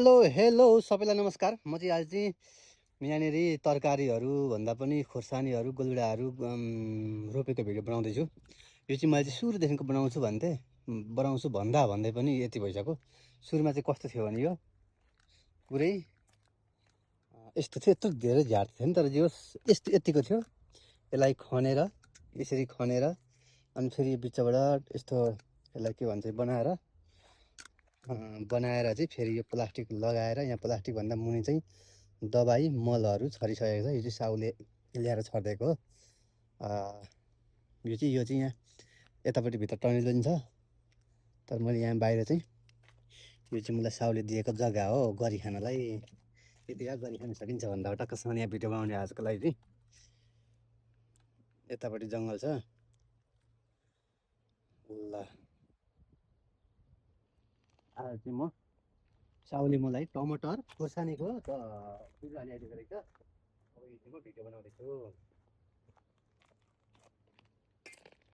Hello hello सबैलाई नमस्कार। म चाहिँ आज चाहिँ यहाँनिर तरकारीहरू भन्दा पनि खोर्सानीहरू गोलुडाहरू रोपेको भिडियो बनाउँदैछु। यो चाहिँ मैले चाहिँ सुरुदेखिको बनाउँछु भन्दा भन्दै पनि यति भइसक्यो। सुरुमा चाहिँ कस्तो थियो भने यो पुरै यस्तो थियो, यत्रो धेरै झार थियो नि, तर यो यस्तो यतिको थियो। यसलाई खनेर यसरी खनेर अनि फेरि बिचबाट यस्तो यसलाई के भन्छ बनाएर चाहिँ फेरि यो प्लास्टिक लगाएर यहाँ प्लास्टिक भन्दा मुनि चाहिँ दबाई मलहरू छरिसकेको छ। यो चाहिँ साउले ल्याएर छरिदिएको हो। यो चाहिँ यहाँ यतापट्टि भित्र टनेल पनि छ, तर मैले यहाँ बाहिर चाहिँ यो चाहिँ मलाई साउले दिएको जग्गा हो गरी खानलाई। यतिका गरी खान सकिन्छ भन्दा टक्कसँग यहाँ भिडियो बनाउने आजको लागि चाहिँ। यतापट्टि जङ्गल छ ल। आज चाहिँ म साउले मलाई टमाटर खोर्सानीको बिरुवा ल्याइदिएको रहेछ। अब यो चाहिँ म भिडियो बनाउँदैछु।